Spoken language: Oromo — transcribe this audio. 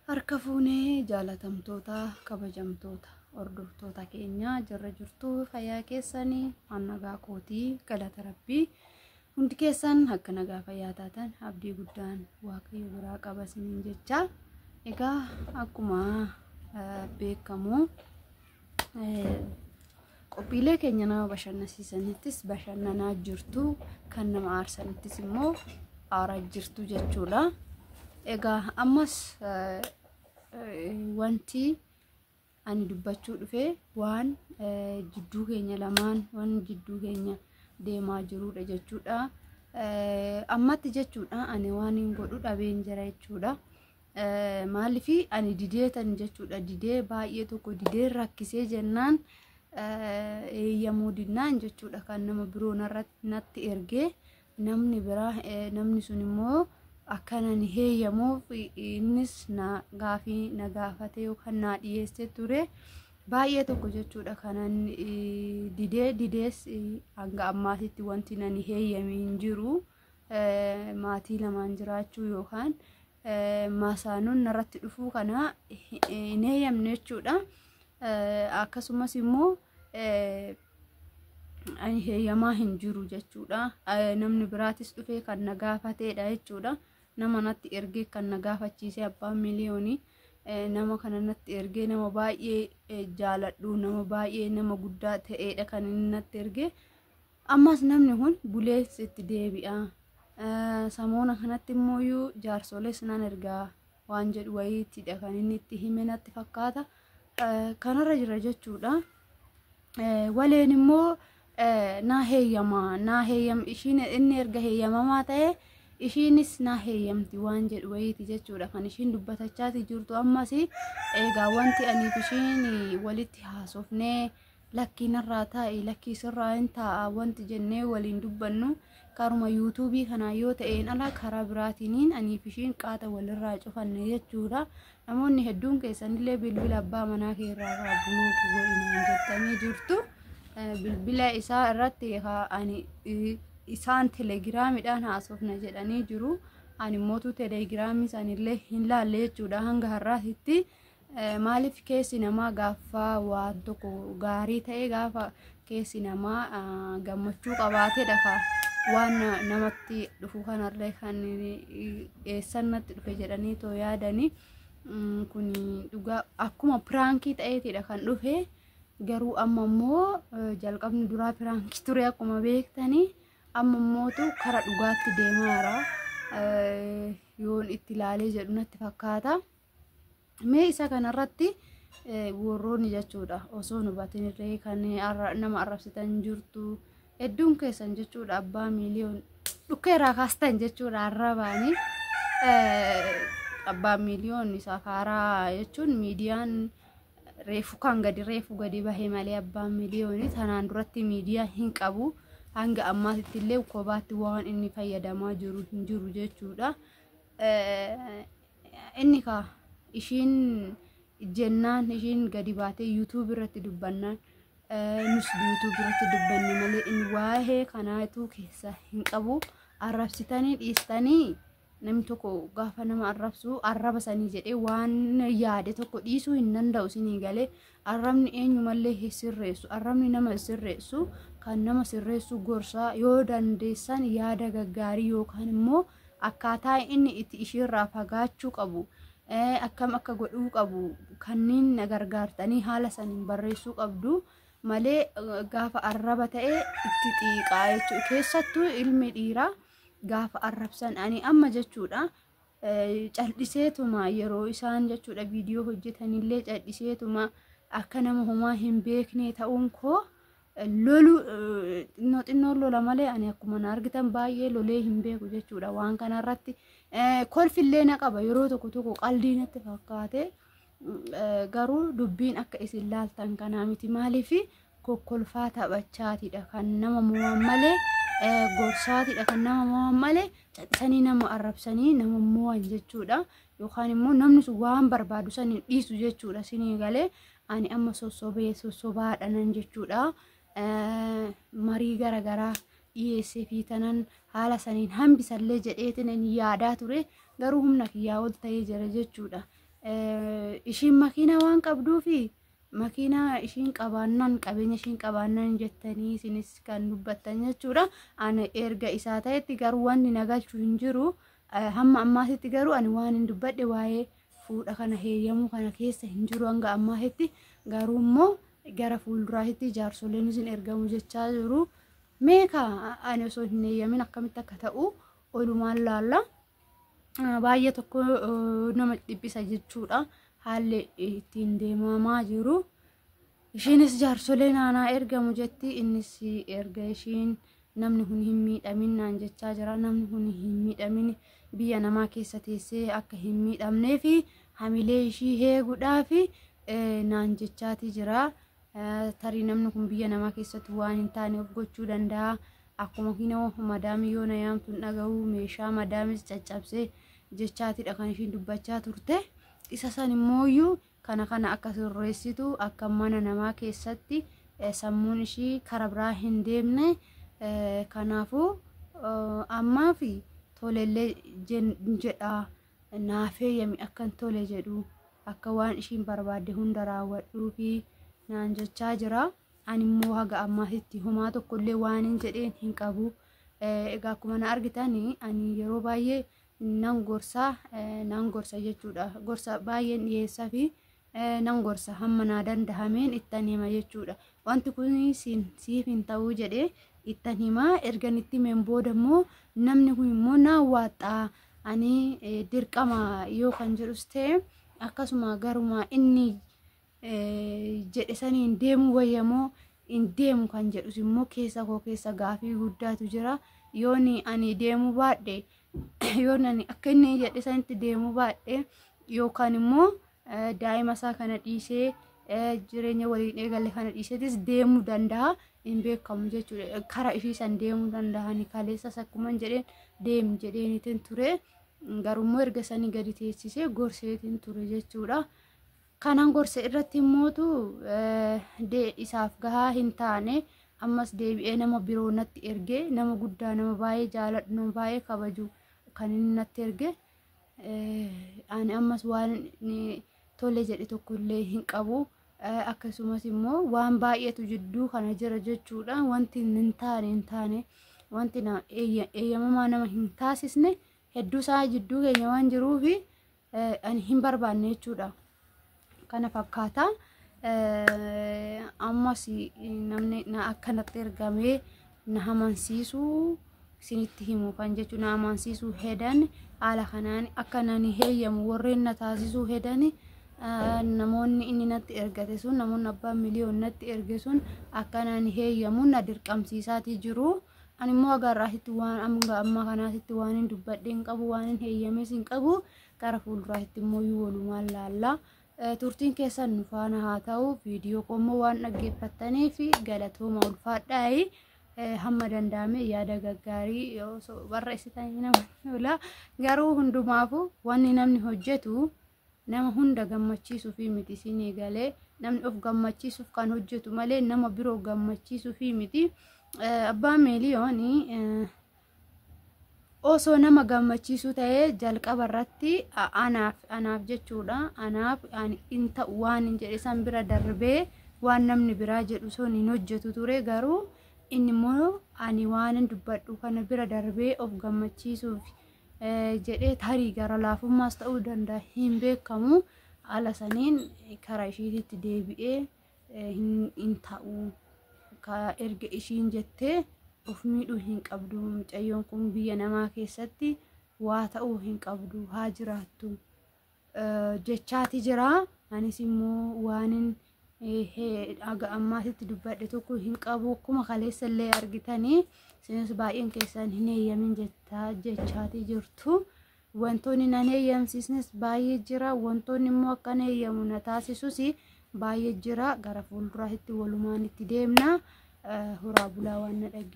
Harka fuunee jaalatamtoota kabajamtoota hordoftoota keenya jirra jirtu fayyaa keessanii an nagaa kootii galata rabbii hundi keessan akka nagaa fayyaa taatan abdii guddaan waaqayyo biraa qaba isiniin jecha. Egaa akkuma beekamu qophiilee keenya nama bashannansiisanittis bashannanaa jirtu kan nama aarsanittis immoo aaraa jirtu jechuudha. Egaa ammas wanti ani dubbachuu dhufe waan jidduu keenya lamaan waan jidduu keenya deemaa jirudha jechuudha. Ammatti jechuudha ani waan hin godhu dhabeen jira jechuudha. Maaliif ani dideetan jechuudha didee baay'ee tokko didee rakkisee jennaan eeyyamuu dinnaan jechuudha kan nama biroo natti ergee namni biraa namni sun immoo akka nani heeyyamuuf innis na gaafii na gaafate yookaan na dhiyeessee ture baay'ee tokko jechuudha kanan didee didees hanga ammaatitti wanti nani heeyyame hin jiru maatii lamaan jiraachuu yookaan masaanuun narratti dhufuu kana hin heeyyamne jechuudha. Akkasumas immoo ani heeyyamaa hin jiru jechuudha. Namni biraatis dhufee kan na gaafateedha jechuudha. Nama natti ergee kan na gaafachiise abbaan miliyoonii nama kana natti ergee nama baay'ee jaaladhu nama baay'ee nama guddaa ta'eedha kan inni natti ergee. Ammas namni kun bulees itti deebi'a. Samoona kanatti immoo jaarsolees nan ergaa waan jedhu wayiittidha kan inni itti hime natti fakkaata. Kanarra jira jechuudha. Waleen immoo naa heeyyama naa heeyyam ishiin inni erga heeyyamamaa ta'e ishiinis naa heeyyamti waan jedhu wayiiti jechuudha kan ishiin dubbatachaati jirtu ammas egaa wanti aniif ishiin walitti haasofnee lakkii narraa taa'i lakkii sirraa hin taa'a wanti jennee waliin dubbannu karuma yuutuubii kanaa yoo ta'een ala karaa biraatiiniin aniif ishiin qaata walirraa cufanne jechuudha. Namoonni hedduun keessanillee bilbila abbaa manaa keerraa irraa bulooki godhinaan jettanii jirtu. Bilbila isaa irratti ani isaan telegiraamidhaan haasofna jedhanii jiru. Ani mootu telegiraamii sanillee hin laalle jechuudha hanga har'aatitti. Maaliif keessi namaa gaafa waan tokko gaarii ta'e gaafa keessi namaa gammachuu qabaateedha ka waan namatti dhufu kanallee kan eessan natti dhufe jedhanii too yaadanii kun dhugaa akkuma piraankii ta'eetidha kan dhufe garuu amma immoo jalqabni duraa piraankii ture akkuma beektanii amma immootu kara dhugaatti deemaara yoon itti ilaalee jedhu natti fakkaata. Mee isa kanarratti warroonni jechuudha osoo nu batinirree kan nama arrabsitan jirtu hedduun keessan jechuudha abbaa miiliyoon dhukkeerraa kaastan jechuudha arrabaanii abbaa miiliyoon isa kaaraa jechuun miidiyaan reefu kan gadi reefu gadi bahe malee abbaan miiliyoonii tanaan duratti miidiyaa hin qabu hanga ammaatitti illee kophaatti waan inni fayyadamaa jiru hin jiru jechuudha. Inni kaa ishiin jennaan ishiin gadi baatee yuutuub irratti dubbannaan nus yuutuub irratti dubbanne malee inni waa'ee kanaatu keessa hin qabu arrabsitanii dhiistanii namni tokko gaafa nama arrabsu arraba sanii jedhee waan yaade tokko dhiisuu hin danda'u isinii galee arrabni eenyumallee hin sirreessu arrabni nama hin sirreessu kan nama sirreessu gorsaa yoo dandeessan yaada gaggaarii yookaan immoo akkaataa inni itti ishiirraa fagaachuu qabu akkam akka godhuu qabu kanneen na gargaartanii haala saniin barreessuu qabdu malee gaafa arraba ta'e itti xiiqaa jechuudha. Keessattuu ilmi dhiiraa gaafa arrabsan ani amma jechuudha cal'iseetuma yeroo isaan jechuudha viidiyoo hojjetanillee cal'iseetuma akka nama homaa hin beekne ta'uun koo lolu xinnoo xinnoo lola malee ani akkuma na argitan baay'ee lolee hin beeku jechuudha waan kanarratti kolfillee na qaba yeroo tokko tokko qaldii natti fakkaate garuu dubbiin akka isin laaltan kanaa miti maaliif kokkolfaa taphachaatidha kan nama mo'an malee gorsaatidha kan nama mo'an malee callisanii nama arrabsanii nama mo'an jechuudha yookaan immoo namni sun waan barbaadu san hin dhiisu jechuudha sinii galee ani amma sossobee sossobaadha nan jechuudha marii garaagaraa dhiyeessee fi tanan haala saniin hambisallee jedheetiin yaadaa ture garuu humna kiyyaa ol ta'ee jira jechuudha. Ishiin makiinaa waan qabduufi makiinaa ishiin qabaannaan qabeenya ishiin qabaannaan jettanii isinis kan dubbattan jechuudha. Ani erga isaa ta'etti garuu wanni na galchu hin jiru. Hamma ammaatitti garuu ani waan hin dubbadhe waa'ee fuudha kana heeyyamuu kana keessa hin jiru hanga ammaatitti. Garuu immoo gara fuulduraatti jaarsoleen isin ergamu jechaa jiru. Meeqa ani osoo hin heeyyamin akkamitti akka ta'u olumaan laalla. Baay'ee tokko nama dhiphisa jechuudha. Haalli ittiin deemamaa jiru. Ishiinis jaarsolee naanaa ergamu jetti. Innis erga ishiin namni kun hin miidhamin naan jechaa jira. Namni kun hin miidhamin biyya namaa keessa teessee akka hin miidhamnee fi hamilee ishii eeguudhaaf naan jechaatii jira. Tarii namni kun biyya namaa keessatti waan hin taane of gochuu danda'a. Akkuma kinoo madaamii yoo na yaamtu hin dhaga'u meeshaa madaamis caccabsee jechaatidha kan ishiin dubbachaa turte. Isa san immooyyuu kana kana akka sirreessitu akka mana namaa keessatti sammuun ishii kara biraa hin deemne kanaafuu ammaa fi tolellee jedha naaf heeyyami akkan tole jedhu akka waan ishiin barbaadde hunda raawwadhuu fi naan jechaa jira. Ani immoo haga ammaatitti homaa tokkollee waan hin jedheen hin qabu. Egaa akkuma na argitanii ani yeroo baay'ee nan gorsa nan gorsa jechuudha. Gorsa baay'een dhiyeessaa fi nan gorsa hamma naa dandahameen ittan hima jechuudha. Wanti kun siif hin ta'uu jedhee ittan hima. Ergan itti himeen booda immoo namni kun immoo naa waaxxaa ani dirqama yoo kan jedhus ta'e akkasuma garuma inni jedhe saniin deemuu wayyamoo hin deemu kan jedhus immoo keessa koo keessa gaafii guddaatu jira. Yoon ani deemuu baadhe yoon ani akka inni jedhe sanitti deemuu baadhe yookaan immoo daa'ima isaa kana dhiisee jireenya waliin eegalle kana dhiiseetis deemuu danda'a hin beekamu jechuudha. Kara ishii san deemuu danda'ani kaleessas akkuma jedheen deemi jedheenitiin ture. Garuu erga sanii gadi teessisee gorseetiin ture jechuudha. Kanan gorse irratti immootu isaaf gahaa hin taane ammas deebi'ee nama biroo natti erge nama guddaa nama baay'ee jaaladhu nama baay'ee kabaju kan inni natti erge ani ammas waan tole jedhe tokkollee hin qabu. Akkasumas immoo waan baay'eetu jidduu kana jira jechuudha. Wanti hin taane hin taane wanti eeyyamamaa nama hin taasisne hedduu isaa jidduu keenya waan jiruufi ani hin barbaanne jechuudha. Kana fakkaata. Ammas namni na akkanatti ergamee na amansiisuu isinitti himu kan jechuun na amansiisuu hedan haala kanaan akka nani heeyyamu warreen na taasisuu hedan namoonni inni natti ergate sun namoonni abbaan miliyoon natti erge sun akka nani heeyyamu na dirqamsiisaatii jiru. Ani immoo agarraasitti waan amma ammaa kanaasitti waan hin dubbadhe hin qabu waan hin heeyyames hin qabu gara fuulduraatti immoo walumaan laalla. Turtiin keessan nu faana haa ta'u. Viidiyoo qomoo waan dhaggeeffattaniif galatooma ulfaadhaayi. Hamma danda'ame yaada gaggaarii osoo barreessitanii namatti tola. Garuu hundumaafuu wanni namni hojjetu nama hunda gammachiisuuf miti isinii galee namni of gammachiisuuf kan hojjetu malee nama biroo gammachiisuuf miti. Abbaan miiliyoonii osoo nama gammachiisuu ta'ee jalqaba irratti anaaf jechuudha. Anaaf hin ta'u waan hin jedhe san bira darbee waan namni biraa jedhu sun hin hojjetu ture. Garuu inni immoo ani waan hin dubbadhu kana bira darbee of gammachiisuuf jedhee tarii gara laafummaas ta'uu danda'a hin beekamu. Haala saniin karaa ishiitti deebi'ee hin ta'u. Erga ishiin jettee of miidhuu hin qabdu. Mucayyoon kun biyya namaa keessatti waa ta'uu hin qabdu haa jiraattu jechaati jira. Anis immoo waanin haga ammaatitti dubbadhe tokko hin qabu. Akkuma kaleessa illee argitanii isinis baay'een keessan hin heeyyamin jechaati jirtu. Wantoonni nan heeyyamsiisnes baay'ee jira. Wantoonni immoo akka hin heeyyamu na taasisus baay'ee jira. Gara fuulduraatti walumaan itti deemna. Horaa bulaa waan na dhagge.